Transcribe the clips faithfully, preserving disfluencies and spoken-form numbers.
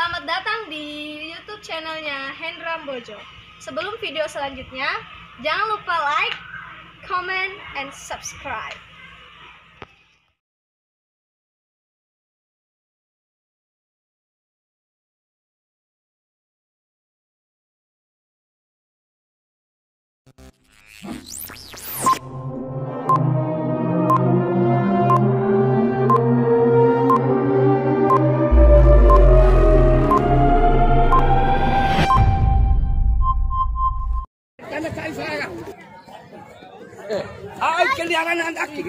Selamat datang di YouTube channelnya Hendra Mbojo. Sebelum video selanjutnya, jangan lupa like, comment, and subscribe. Tanda cari saya. Eh, ai keliaran anak aki.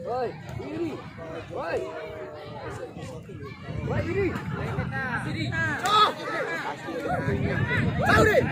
Woi, iri. Woi. Woi, iri. Iri. Cok. Tahu deh.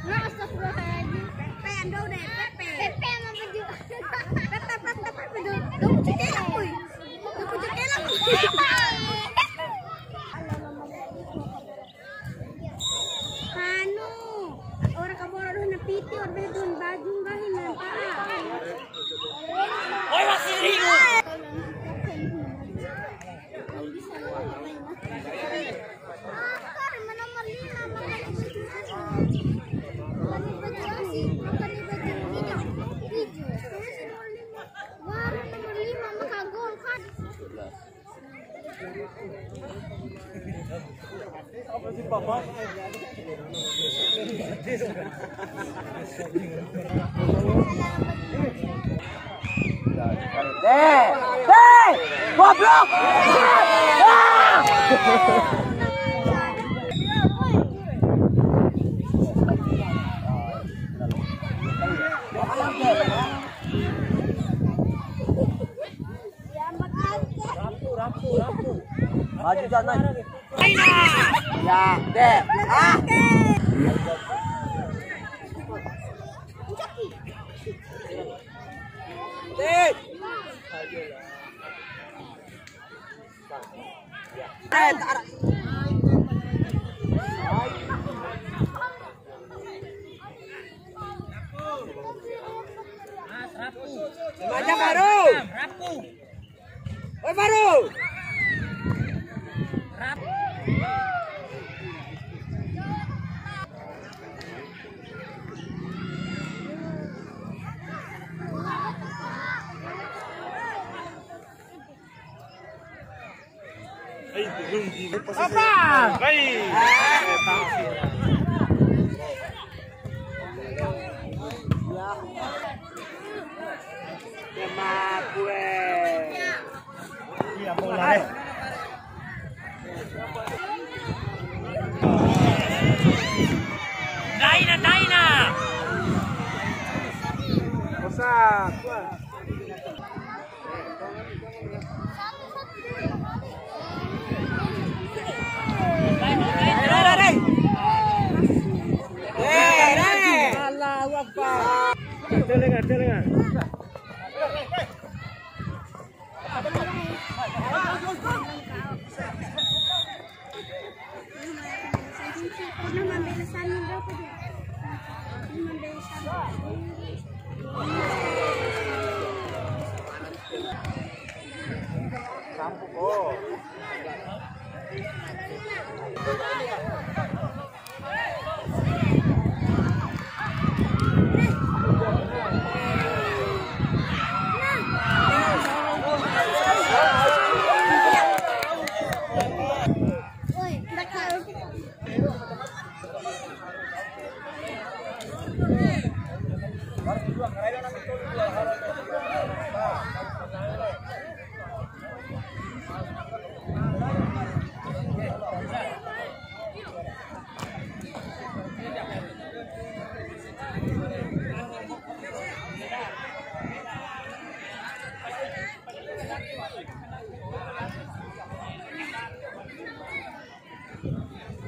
Nah, astagfirullahaladzim. Pepe, ando deh, pepe. Pepe sama peju. Pepe, pepe, pepe, peju. Dong, cekela, kuy. Dong, cekela, kuy. Anu, ora kaboro doho na piti, ora be dun baju, nggahi na mpa'a. Oi, masih ringu. Deh, deh, goblok. Ah! Maju, Jan, maju. Ya, deh. Ah. Deh. Eh, tak arah. Baca baru. Oi, baru. Apa? Hai. Iya, mau lari. Daina, daina. Bosan. Allahu Akbar. Telenga, telenga.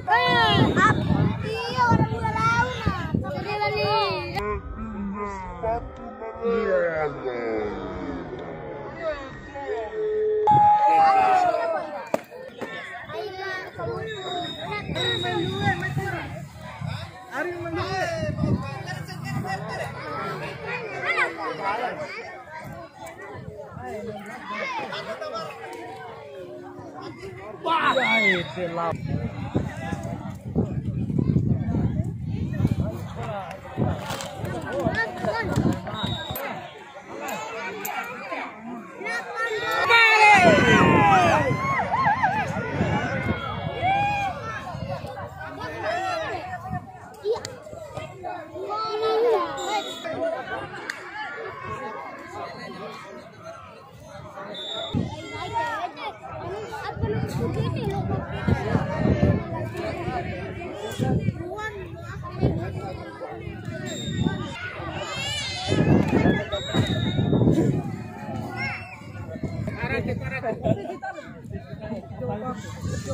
Eh, ap-, iya, orang udah lau, nah. Iya.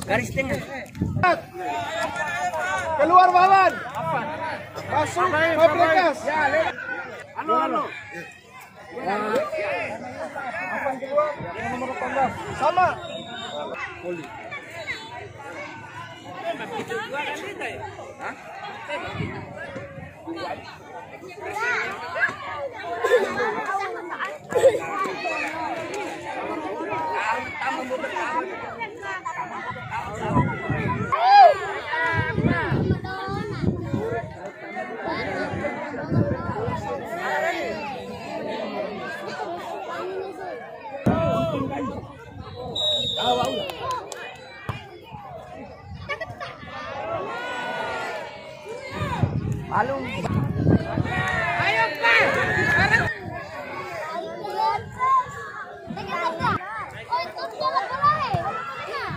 Garis tengah. Keluar, Wawan. Masuk Fabregas. Anu, anu. Sama. Ayo, Pak.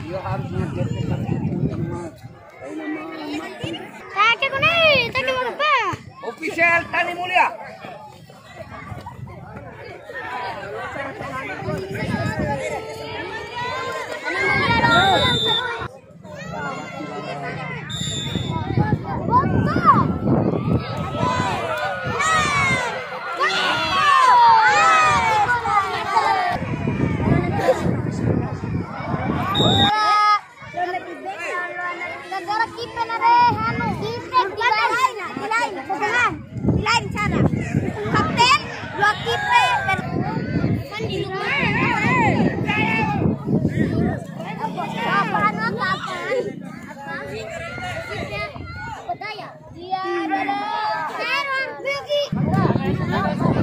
Dia harus ngejar ke satu. Official Tani Mulia. Gara-gara kipe na re, anu, kipe di lain, di lain, pegangan, di lain cara. Kapten, dua kipe, dan kan di luar. Apaan, apaan? Apa? Kipe, apa daya? Iya, ada.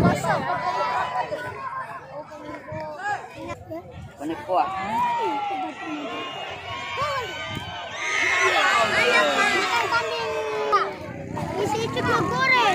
Kosong. Kone kuah. Isi icip goreng.